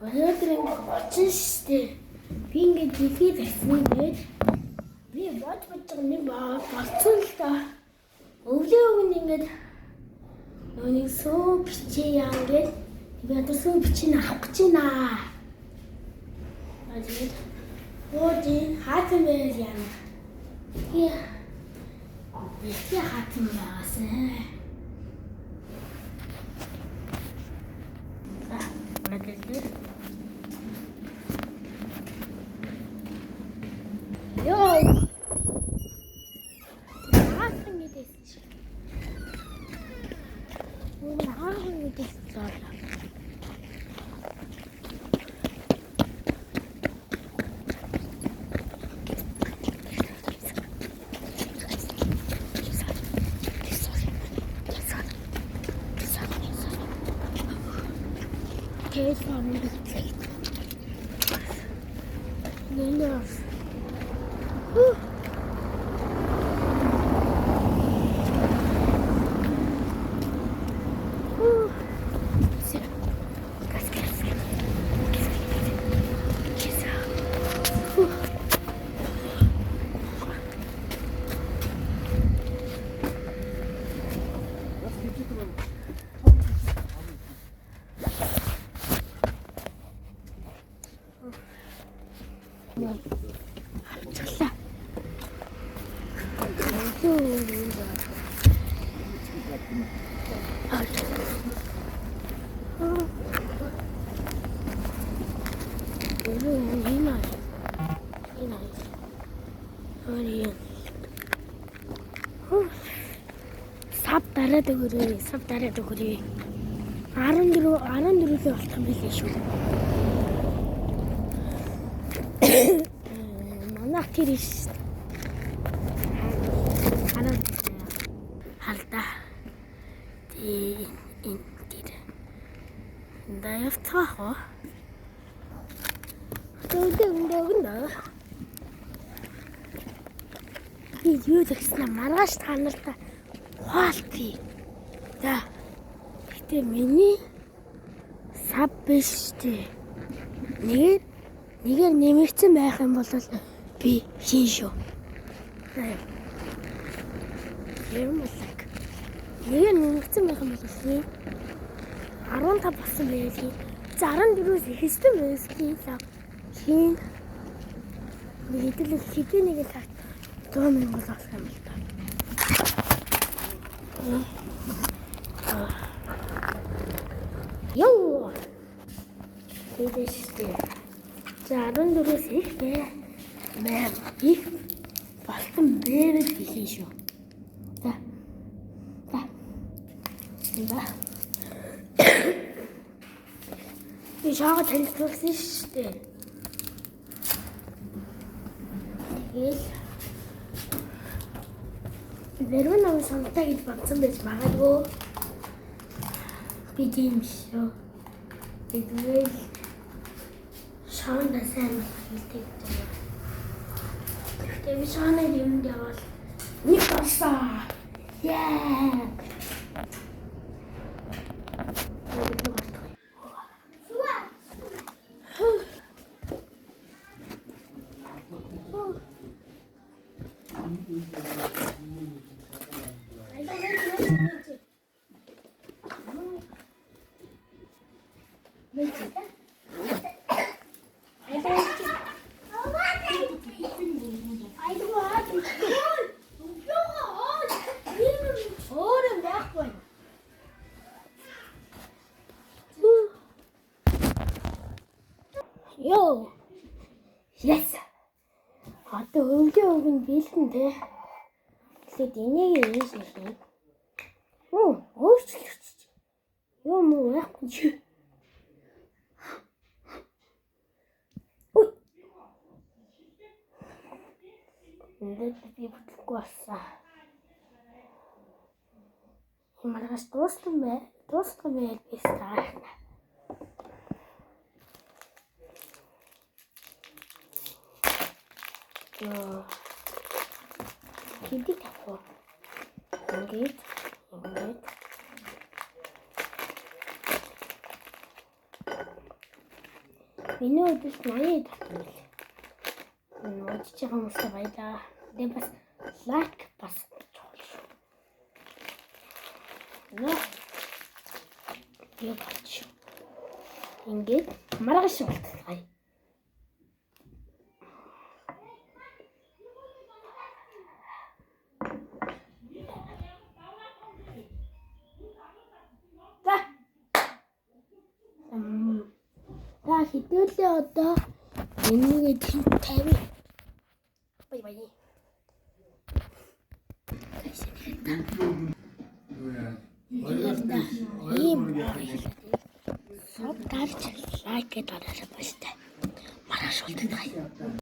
Өнөөдөр ингэ очин штэ. Би ингэ дэлхий тарсны гээд би бод бодож байгаа нэг болцсон л да. Өвлөө өгн ингээд нөгөө нэг сүү бичээ яа ингээд би одоо сүү бичийг авах гэж байна. Аа тэгээд ууж хаасан байл яана. Тэгээ бэлтгэ хаасан байгаасай. За, мэдээлээ. Йоо. Хаасан гэдээсэн шиг. Хаасан гэдээсэн л. Авчихлаа. Сав дараад өгөөрэй. Сав дараад өгөөрэй. 14 14-ийн болох юм билээ шүү. Манайх тэр иш. Хараа. Халда. Тэ энэ тэр. Да явцгаах уу? Өгнө. Би юу тэгсэн маргааш та нартай хуваалцъя. За. Гэтэ миний сав биш дээ. Нэгээр нэмэгдсэн байх юм бол би хийн шүү. Юм болог. Нэгээр нэмэгдсэн байх юм бол хийн. 15 болсон байл. За 14-өөс ихсэн байсан. Хийн. Хэдэл хэдийн нэг цагт 100 мянга болох юм л та. Йоо. Тэдэштэй. За 14-өөс их бэ. Мэ их болсон бэвэл хэлсэн шүү. За. За. За. Би шаага танилцуулсан шүү дээ. Тэгэл Вервэн нам сантай гэж бодсон байж магадгүй. Би тийм шүү. Тэгвэл шаанда сайн хэлдэг гэж байна. Тэгээ би шааныг юмд яваал нэг болсон. Яа. Йоо. Yes. Одоо өвлөө өгн бэлтэн те. Тэгэхээр энийг ийш хий. Оо, өөрчлөгдөж. Юу муу байхгүй чи. Ой. Ингээд би бүтлэхгүй болсон. Маргааш дуустсан бай. Дуустсан байл би таана. Йоо. Хэдий тавих уу? Ингээд ингээд Миний өдөрт 80 болсон байл. Энэ үзэж байгаа хүмүүстээ баярлалаа. Тэгээ бас like бас чухал шүү. Нөө. Тэгээ болж шүү. Ингээд маргааш уулзацгаая. За. За, хэдүүлээ одоо энийгээ тэнд тавь. Bye bye. Юу яа. Ийм sub дарж, like дараарай, баяртай. Маргааш уулзацгаая.